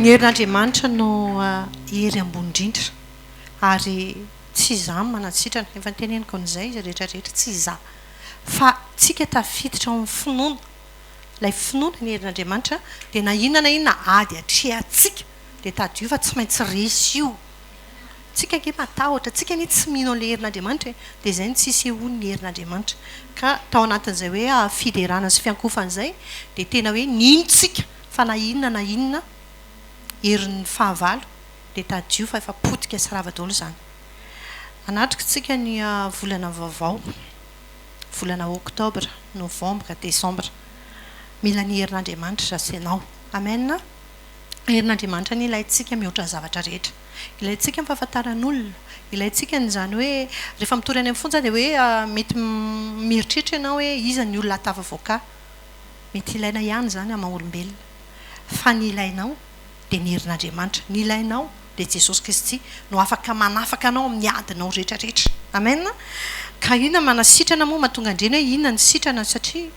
Ny herin'Andriamanitra no hery ambony indrindra ary tsy izaho no manasitrana, efa noteneniko an'izay izy rehetra rehetra, tsy izaho fa tsika tafiditra ao amin'ny finoana, ilay finoana ny herin'Andriamanitra dia na inona na inona ady atrehantsika dia tadidio fa tsy maintsy resy io. Tsika ange matahotra, tsika anie tsy mino an'ilay herin'Andriamanitra e, dia izay no tsy isehoan'ny herin'Andriamanitra. Ka tao anatin'izay hoe fiderana sy fiankofana izay dia tena hoe nino tsika fa na inona na inona herin'ny fahavalo dia tadidio fa efa potika sy rava daholo izany. Hanatrika tsika ny volana vaovao, volana octobre, novembre, décembre. Mila ny herin'Andriamanitra za sy ianao. Amen. Herin'Andriamanitra anie ilaintsika mihoatra ny zavatra rehetra. Ilaintsika ny fahafantaran'olona, ilaintsika ny izany hoe rehefa mitory any amin'ny fonja dia hoe mety mieritreritra ianao hoe iza ny olona hahatafavoaka ahy. Mety ilaina ihany izany amin'ny maha olombelona. Fa ny ilainao dia ny herin'Andriamanitra. Ny ilainao dia Jesosy Kristy no afaka manafaka anao amin'ny adinao rehetra rehetra. Amen. Ka inona manasitrana moa mahatonga an-dreny hoe inona ny sitrana satria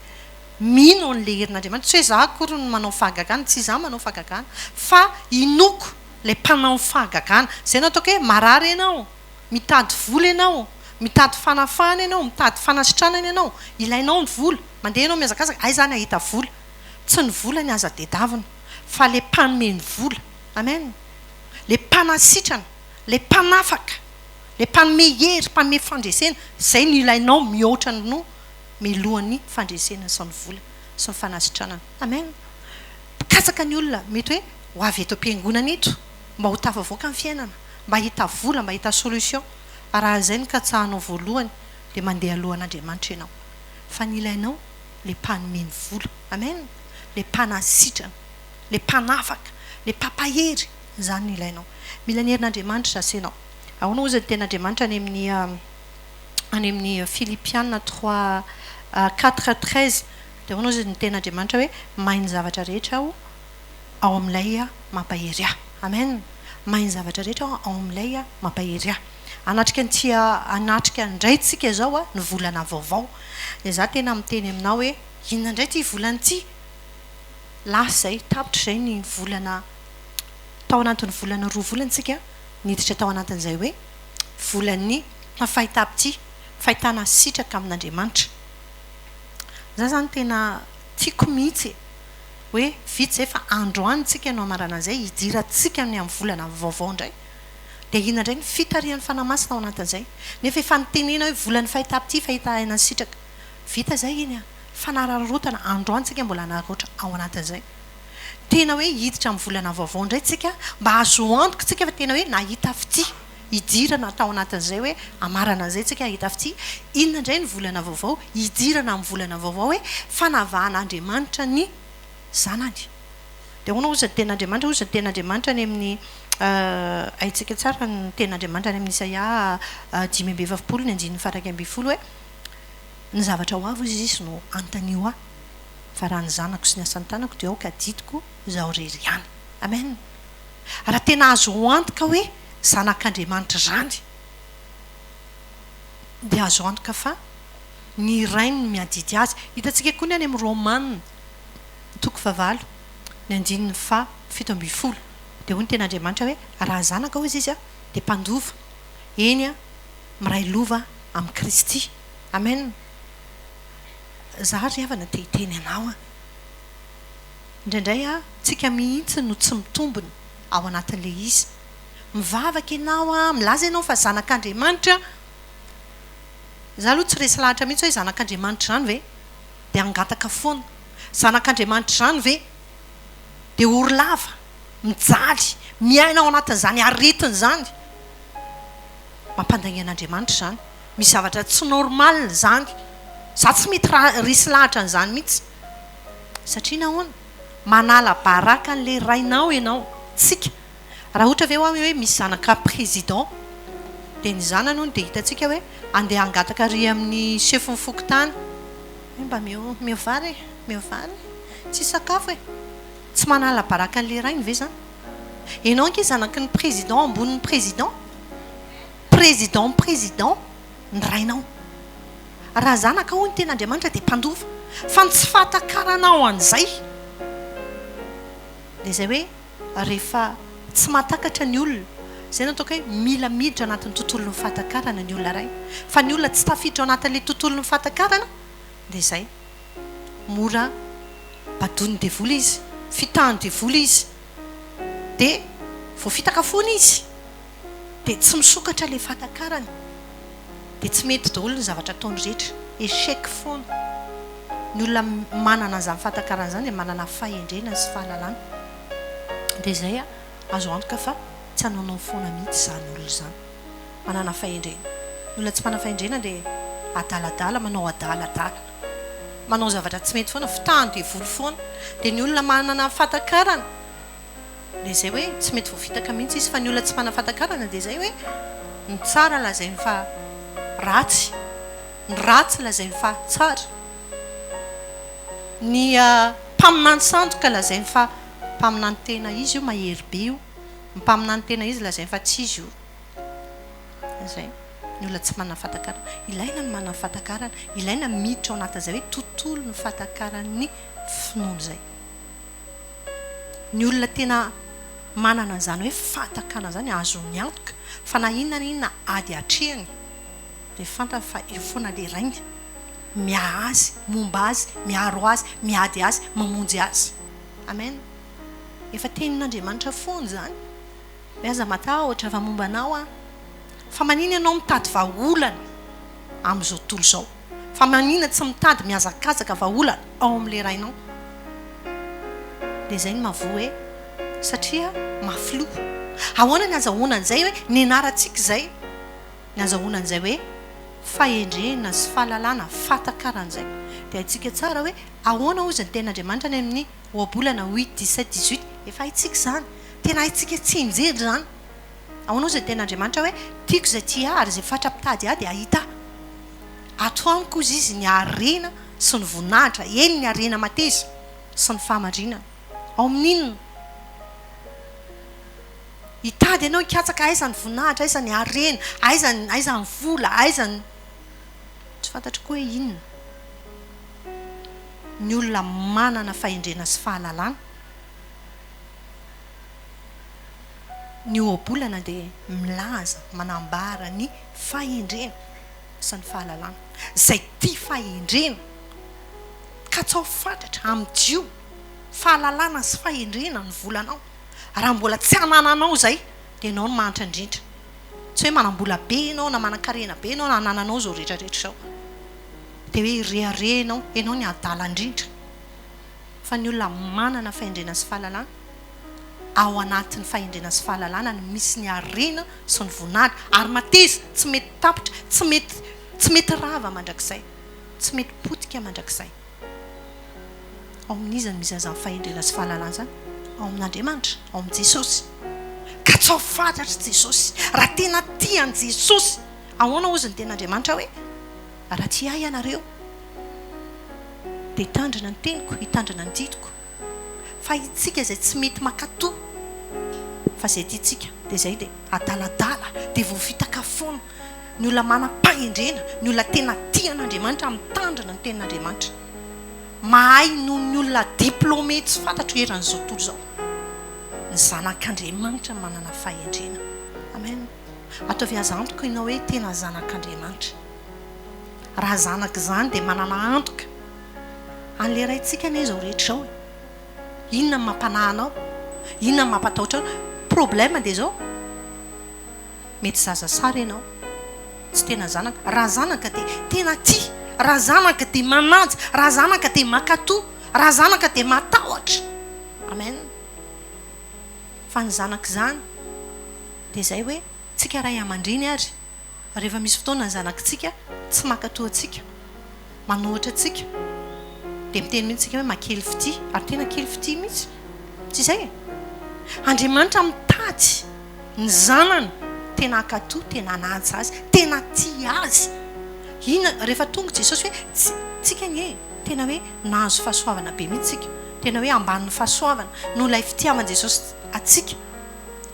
mino an'ilay herin'Andriamanitra. Tsy hoe izaho akory no manao fahagagana, tsy izaho manao fahagagana fa inoako ilay mpanao fahagagana. Izay no ataoko hoe marary ianao, mitady vola ianao, mitady fanafahana ianao, mitady fanasitranana ianao, ilainao ny vola, mandeha ianao mihazakazaka, aiza aho no hahita vola? Tsy ny vola ny aza tedavina fa ilay mpanome ny vola. Amen. Ilay mpanasitrana, ilay mpanafaka, ilay mpanome hery, mpanome fandresena, izay no ilainao mihoatra noho milohan'ny fandresena sy ny vola sy ny fanasitranana. Amen. Mpikatsaka ny olona mety hoe ho avy eto am-piangonana eto mba ho tafavoaka ny fiainana, mba hahita vola, mba hahita solution. Raha izay no katsahanao voalohany dia mandeha alohan'Andriamanitra ianao. Fa ny ilainao ilay mpanome ny vola. Amen. Ilay mpanasitrana, ilay mpanafaka, ilay mpampahery, izany no ilainao. Mila ny herin'Andriamanitra izany ianao. Ahoana hozy ny tenin'Andriamanitra any amin'ny any amin'ny Filipiana trois quatre treize dia ahoana hozy ny tenin'Andriamanitra hoe mahay ny zavatra rehetra aho ao amin'ilay mampahery ahy. Amen. Mahay ny zavatra rehetra aho ao amin'ilay mampahery ahy. Hanatrika an'ity hanatrika indray tsika izao ny volana vaovao. Dia za tena miteny aminao hoe inona indray ity volana ity? Lasa izay, tapitra izay ny volana tao anatin'ny volana roa volana tsika niditra tao anatin'izay hoe volan'ny fahitam-pitia, fahitana sitraka amin'Andriamanitra. Za zany tena tiako mihitsy e! Hoe vita izay fa androany tsika no hamarana an'izay, hidirantsika ny amin'ny volana vaovao indray. Dia inona indray ny fitarihan'ny Fanahy Masina ao anatin'izay? Nefa efa nitenena hoe volan'ny fahitam-pitia, fahitana sitraka. Vita izay iny an! Fanararaotana, androany tsika mbola hanararaotra ao anatin'izay. Tena hoe hiditra amin'ny volana vaovao indray tsika mba azo antoka tsika fa tena hoe nahita fitia hidirana tao anatin'izay hoe hamarana an'izay tsika hahita fitia. Inona indray ny volana vaovao? Hidirana amin'ny volana vaovao hoe fanavahan'Andriamanitra ny zanany. Dia ahoana hozy ny tenin'Andriamanitra? Hozy ny tenin'Andriamanitra any amin'ny haintsika tsara ny tenin'Andriamanitra any amin'ny Isaia 45 ny andininy faha 11 hoe ny zavatra ho avy hozy izy no anontanio ahy. Fa raha ny zanako sy ny asan'ny tanako dia aoka adidiko izaho irery ihany. Amen. Raha tena azo antoka hoe zanak'Andriamanitra izany dia azo antoka fa ny Rainy no miadidy azy. Hitantsika koa ny any amin'ny Romana toko fahavalo ny andininy faha 17 dia hoy ny tenin'Andriamanitra hoe raha zanaka hozy izy dia mpandova, eny miray lova amin'i Kristy. Amen. Za ry havana te hiteny anao an! Indraindray an, tsika mihitsy no tsy mitombina ao anatin'ilay izy. Mivavaka ianao an, milaza ianao fa zanak'Andriamanitra. Za aloha tsy resy lahatra mihitsy hoe zanak'Andriamanitra izany ve dia hangataka foana. Zanak'Andriamanitra izany ve dia ory lava, mijaly, miaina ao anatin'izany aretina izany. Mampandainga an'Andriamanitra izany. Misy zavatra tsy normal izany. Za tsy mety resy lahatra an'izany mihitsy. Satria nahoana? Manala baraka an'ilay rainao ianao. Tsika. Raha ohatra ve hoa hoe misy zanaka président dia ny zanany hono dia hitantsika hoe andeha hangataka ary amin'ny chefon'ny fokontany hoe mba omeo omeo vary e, omeo vary e, tsisy sakafo e. Tsy manala baraka an'ilay rainy ve izany? Ianao ange zanaky ny président ambonin'ny président. Président président ny rainao. Raha zanaka hoy ny tenin'Andriamanitra dia mpandova. Fa ny tsy fahatakaranao an'izay dia izay hoe Rehefa tsy mahatakatra ny olona, izay no ataoko hoe mila miditra anatin'ny tontolon'ny fahatakarana ny olona iray. Fa ny olona tsy tafiditra ao anatin'ilay tontolon'ny fahatakarana dia izay. Mora badoin'ny devoly izy, fitahan'ny devoly izy. Dia voafitaka foana izy. Dia tsy misokatra ilay fahatakarany. Dia tsy mety daholo ny zavatra ataony rehetra. Échec foana. Ny olona manana an'izany fahatakarana izany dia manana fahendrena sy fahalalana. Dia izay azo antoka fa tsy hanaonao foana mihitsy izany olona izany. Manana fahendrena. Ny olona tsy manana fahendrena dia adaladala, manao adaladala. Manao zavatra tsy mety foana, fitahan'ny devoly foana. Dia ny olona manana fahatakarana dia izay hoe tsy mety voafitaka mihitsy izy. Fa ny olona tsy manana fahatakarana dia izay hoe ny tsara lazainy fa ratsy, ny ratsy lazainy fa tsara. Ny mpaminany sandoka lazainy fa mpaminany tena izy io, mahery be io. Ny mpaminany tena izy lazainy fa tsy izy io. Izay. Ny olona tsy manana fahatakarana. Ilaina ny manana fahatakarana. Ilaina miditra ao anatin'izay hoe tontolon'ny fahatakaran'ny finoana izay. Ny olona tena manana an'izany hoe fahatakarana izany azony antoka fa na inona na inona ady atrehiny dia fantany fa eo foana ilay Rainy miahy azy, momba azy, miaro azy, miady azy, mamonjy azy. Amen. Efa tenin'Andriamanitra foana izany. Hoe aza matahotra fa momba anao aho. Fa manina ianao mitady vahaolana amin'izao tontolo izao? Fa manina tsy mitady mihazakazaka vahaolana ao amin'ilay Rainao? Dia izay no mahavoa hoe satria mafy loha. Ahoana ny azahoana an'izay hoe nianarantsika izay? Ny azahoana an'izay hoe fahendrena sy fahalalana, fahatakarana izay. Dia haintsika tsara hoe ahoana hozy ny tenin'Andriamanitra any amin'ny Ohabolana huit, 17, 18, efa haintsika izany. Tena haintsika tsianjery izany. Ahoana hozy ny tenin'Andriamanitra hoe, Tiako izay tia ahy, ary izay fatra-pitady ahy dia hahita ahy. Ato amiko hozy izy ny harena sy ny voninahitra, eny ny harena mateza sy ny fahamarinana. Ao amin'inona? Hitady ianao hikatsaka aiza ny voninahitra, aiza ny harena, aiza ny aiza ny vola, aiza ny. Tsy fantatro koa hoe inona. Ny olona manana fahendrena sy fahalalana. Ny ohabolana dia milaza, manambara ny fahendrena sy ny fahalalana. Izay tia fahendrena, katsaho fatratra, amidio fahalalana sy fahendrena ny volanao. Raha mbola tsy anananao izay, dia ianao no mahantra indrindra. Tsy hoe manam-bola be ianao na manan-karena be ianao na anananao izao rehetra rehetra izao. Dia hoe hirehareha ianao, ianao ny adala indrindra. Fa ny olona manana fahendrena sy fahalalana, ao anatin'ny fahendrena sy fahalalana no misy ny harena sy ny voninahitra, ary mateza, tsy mety tapitra, tsy mety tsy mety rava mandrakizay, tsy mety potika mandrakizay. Ao amin'iza no misy an'izany fahendrena sy fahalalana izany? Ao amin'Andriamanitra, ao amin'i Jesosy. Katsaho fantatr'i Jesosy. Raha tena tia an'i Jesosy, ahoana hozy ny tenin'Andriamanitra hoe, Raha tia ahy ianareo, dia hitandrina ny teniko, hitandrina ny didiko. Fa itsika izay tsy mety mankatò, fa izay tiantsika, dia izay dia adaladala, dia voafitaka foana. Ny olona manam-pahendrena, ny olona tena tia an'Andriamanitra, mitandrina ny tenin'Andriamanitra. Mahay noho ny olona diplômé tsy fantatro eran'izao tontolo izao. Ny zanak'Andriamanitra manana fahendrena. Amen. Ataovy azo antoka ianao hoe tena zanak'Andriamanitra. Raha zanaka izany dia manana antoka an'ilay Raintsika anie izao rehetra izao e. Inona no mampanahy anao? Inona no mampatahotra anao? Problème dia izao, mety zaza sary ianao, tsy tena zanaka. Raha zanaka dia tena tia, raha zanaka dia manaja, raha zanaka dia mankatò, raha zanaka dia matahotra. Amen. Fa ny zanaka izany dia izay hoe tsika ray aman-dreny ary Rehefa misy fotoana ny zanakitsika tsy mankatò antsika, manohitra antsika, dia miteny mihitsy isika hoe mahakely fitia, ary tena kely fitia mihitsy. Tsy izay e? Andriamanitra mitady ny zanany tena hankatò, tena hanaja azy, tena tia azy. Inona, rehefa tonga Jesosy hoe tsy, tsika anie tena hoe nahazo fahasoavana be mihitsy isika, tena hoe ambanin'ny fahasoavana noho ilay fitiavan'i Jesosy antsika.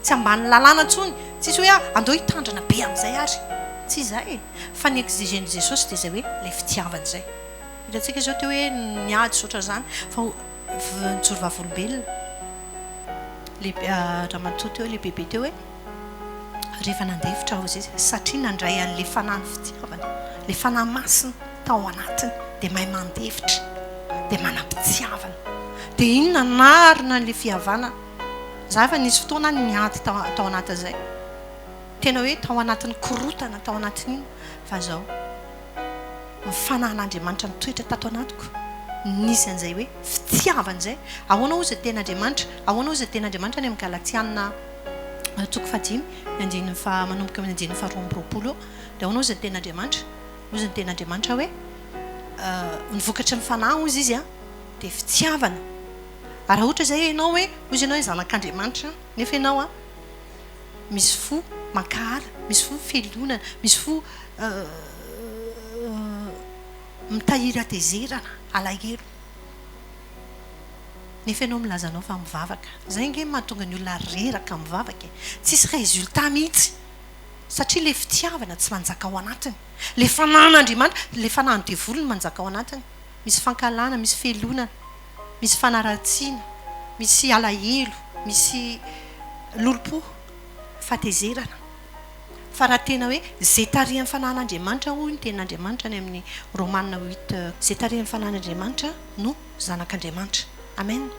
Tsy ambanin'ny lalàna intsony. Tsisy hoe ah, andao hitandrina be amin'izay ary. Tsy izay e. Fa ny exigen'i Jesosy dia izay hoe ilay fitiavana izay. Hitantsika izao teo hoe niady sy ohatran'izany fa nijoro vavolombelona. Le ramatoa teo, le bebe teo hoe rehefa nandefitra hozy izy satria nandray an'le fanahin'ny fitiavana, le fanahy masina tao anatiny dia mahay mandefitra, dia manam-pitiavana. Dia iny nanarina an'le fihavanana. Za efa nisy fotoana aho niady tao anatin'izay. Tena hoe tao anatin'ny korotana, tao anatin'iny fa zao. Ny fanahin'Andriamanitra nitoetra tato anatiko, nisy an'izay hoe fitiavana izay. Ahoana hozy ny tenin'Andriamanitra? Ahoana hozy ny tenin'Andriamanitra any amin'ny Galatiana toko fahadimy, ny andininy faha, manomboka amin'ny andininy faharoa amby roapolo eo. Dia ahoana hozy ny tenin'Andriamanitra? Hozy ny tenin'Andriamanitra hoe, ny vokatry ny fanahy hozy izy dia fitiavana. Ary raha ohatra izay ianao hoe, hozy ianao hoe zanak'Andriamanitra, nefa ianao misy fo mankahala, misy fo felonana, misy fo mitahiry hatezerana, alahelo. Nefa ianao milaza anao fa mivavaka. Izay ange no mahatonga ny olona reraka mivavaka e. Tsisy résultat mihitsy. Satria ilay fitiavana tsy manjaka ao anatiny. Ilay fanahin'Andriamanitra, ilay fanahin'ny devoly no manjaka ao anatiny. Misy fankahalana, misy felonana, misy fanaratsiana, misy alahelo, misy lolompo, fahatezerana. Fa raha tena hoe izay tarihan'ny fanahin'Andriamanitra hoy ny tenin'Andriamanitra any amin'ny Romana huit, izay tarihan'ny fanahin'Andriamanitra no zanak'Andriamanitra. Amen.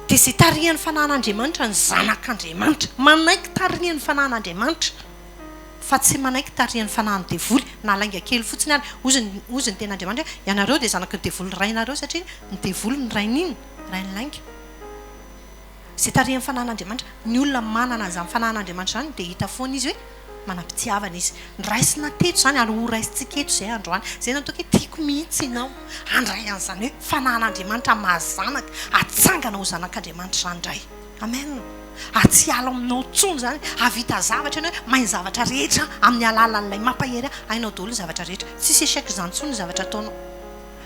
Dia izay tarihan'ny fanahin'Andriamanitra ny zanak'Andriamanitra. Manaiky tarihan'ny fanahin'Andriamanitra fa tsy manaiky tarihan'ny fanahin'ny devoly na lainga kely fotsiny ary. Hozy ny hozy ny tenin'Andriamanitra hoe ianareo dia zanaky ny devoly rainareo satria ny devoly no rain'inona? Rain'ny lainga. Izay tarihan'ny fanahin'Andriamanitra. Ny olona manana an'izany fanahin'Andriamanitra izany dia hita foana izy hoe manam-pitiavana izy. Noraisina teto izany ary horaisintsika eto izay androany. Izay no ataoko hoe tiako mihitsy ianao handray an'izany hoe fanahin'Andriamanitra maha zanaka, hatsangana ho zanak'Andriamanitra izany indray. Amen. Ary tsy hiala aminao intsony izany. Hahavita zavatra ianao hoe mahay ny zavatra rehetra amin'ny alalan'ilay mampahery ahy. Hainao daholo ny zavatra rehetra. Tsisy échec izany intsony ny zavatra ataonao.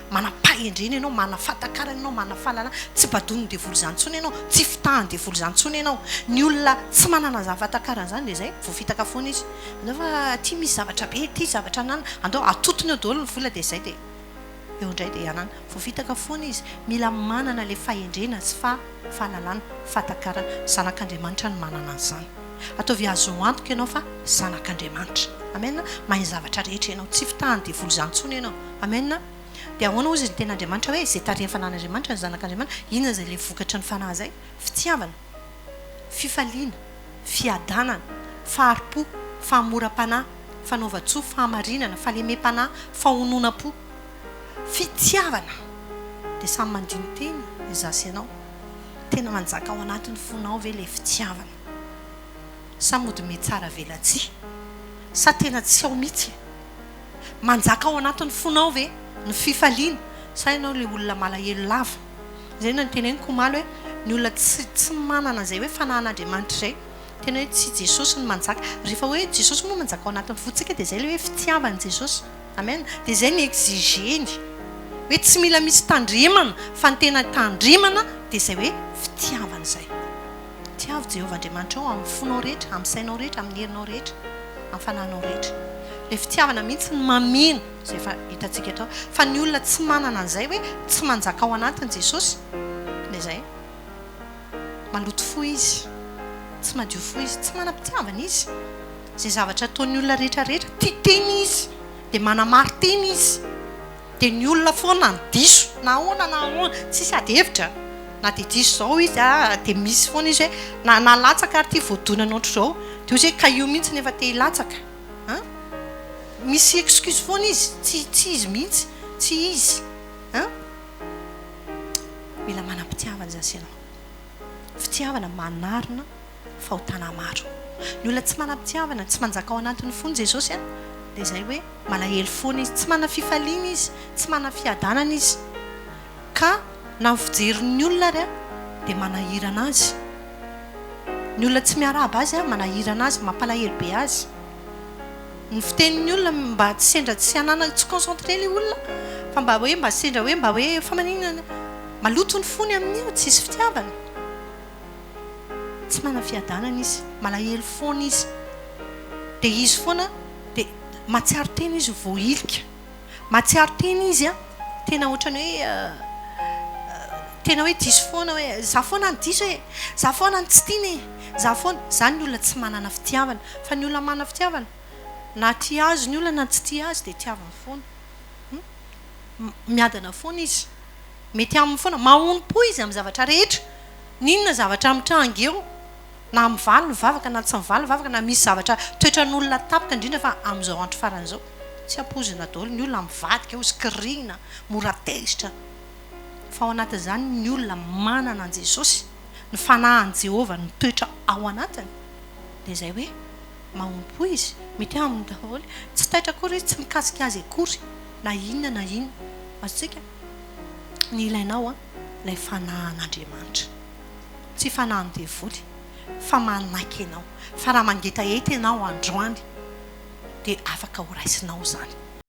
Manam-pahendrena ianao, manana fahatakarana ianao, manana fahalalana. Tsy badonin'ny devoly izany intsony ianao, tsy fitahan'ny devoly izany intsony ianao. Ny olona tsy manana izany fahatakarana izany dia izay, voafitaka foana izy. Andao fa aty misy zavatra be, aty zavatra anana, andao atotony eo daholo ny vola dia izay dia eo indray dia anana. Voafitaka foana izy. Mila manana ilay fahendrena sy fahalalana, fahatakarana. Zanak'Andriamanitra no manana an'izany. Ataovy azo antoka ianao fa zanak'Andriamanitra. Amen. Mahay ny zavatra rehetra ianao. Tsy fitahan'ny devoly izany intsony ianao. Amen. Dia ahoana hozy ny tenin'Andriamanitra hoe izay tarihin'ny fanahin'Andriamanitra ny zanak'Andriamanitra? Inona izay ilay vokatry ny fanahy izay? Fitiavana, fifaliana, fiadanana, fahari-po, fahamoram-panahy, fanaovan-tsoa, fahamarinana, fahalemem-panahy, fahononam-po. Fitiavana. Dia samy mandini-tena izaho sy ianao. Tena manjaka ao anatin'ny fonao ve ilay fitiavana? Sa mody mihatsara velatsihy? Sa tena tsy ao mihitsy e? Manjaka ao anatin'ny fonao ve ny fifaliana sa ianao ilay olona malahelo lava? Izay no noteneniko omaly hoe ny olona tsy tsy manana izay hoe fanahin'Andriamanitra izay, tena hoe tsy Jesosy no manjaka. Rehefa hoe Jesosy moa manjaka ao anatin'ny fontsika dia izay ilay hoe fitiavan'i Jesosy. Amen. Dia izay ny exiger-ny. Hoe tsy mila misy tandremana fa ny tena tandremana dia izay hoe fitiavana izay. Tiavo Jehovah Andriamanitrao amin'ny fonao rehetra, amin'ny sainao rehetra, amin'ny herinao rehetra, amin'ny fanahinao rehetra. Ilay fitiavana mihitsy no mameno izay efa hitantsika tao. Fa ny olona tsy manana an'izay hoe tsy manjaka ao anatiny Jesosy, dia izay. Maloto fo izy, tsy madio fo izy, tsy manam-pitiavana izy. Izay zavatra ataon'ny olona rehetra rehetra, tia tena izy, dia manamari-tena izy. Dia ny olona foana no diso, na ahoana na ahoana, tsisy ady hevitra, na dia diso izao izy a, dia misy foana izy hoe na na latsaka ary ity voadonany ohatr'izao, dia hoy izy hoe ka io mihitsy no efa te hilatsaka an! Misy excuse foana izy, tsy tsy izy mihitsy, tsy izy an! Mila manam-pitiavana izany ianao, fitiavana manarina fahotana maro. Ny olona tsy manam-pitiavana, tsy manjaka ao anatin'ny fony Jesosy an, dia izay hoe malahelo foana izy, tsy manana fifaliana izy, tsy manana fiadanana izy. Ka na ny fijerin'ny olona ary an, dia manahirana azy. Ny olona tsy miarahaba azy an, manahirana azy, mampalahelo be azy. Ny fitenin'ny olona mba tsy sendra tsy ananany, tsy concentré ilay olona fa mba hoe mba sendra hoe mba hoe fa maninona, maloto ny fony amin'io, tsisy fitiavana. Tsy manana fiadanana izy, malahelo foana izy, dia izy foana dia mahatsiaro tena izy voahilika, mahatsiaro tena izy an, tena ohatran'ny hoe. Tena hoe diso foana hoe za foana no diso e! Za foana no tsy tiana e! Za foana. Zany ny olona tsy manana fitiavana. Fa ny olona manana fitiavana, na tia azy ny olona na tsy tia azy dia tiaviny foana. Hum. Miadana foana izy. Mety aminy foana. Mahonom-po izy amin'ny zavatra rehetra. N'inona zavatra mitranga eo. Na mivaly ny vavaka na tsy mivaly ny vavaka na misy zavatra toetran'olona tapaka indrindra fa amin'izao andro farany izao. Tsy ampoizina daholo ny olona mivadika eo, skirina, mora tezitra. Fa ao anatin'izany ny olona manana an'i Jesosy, ny fanahin'i Jehovah mitoetra ao anatiny, dia izay hoe mahompo izy, mety aminy daholo, tsy taitra akory izy, tsy mikasika azy akory na inona na inona. Azontsika? Ny ilainao an, ilay fanahin'Andriamanitra. Tsy fanahin'ny devoly, fa manaiky ianao fa raha mangetaheta ianao androany dia afaka ho raisinao izany.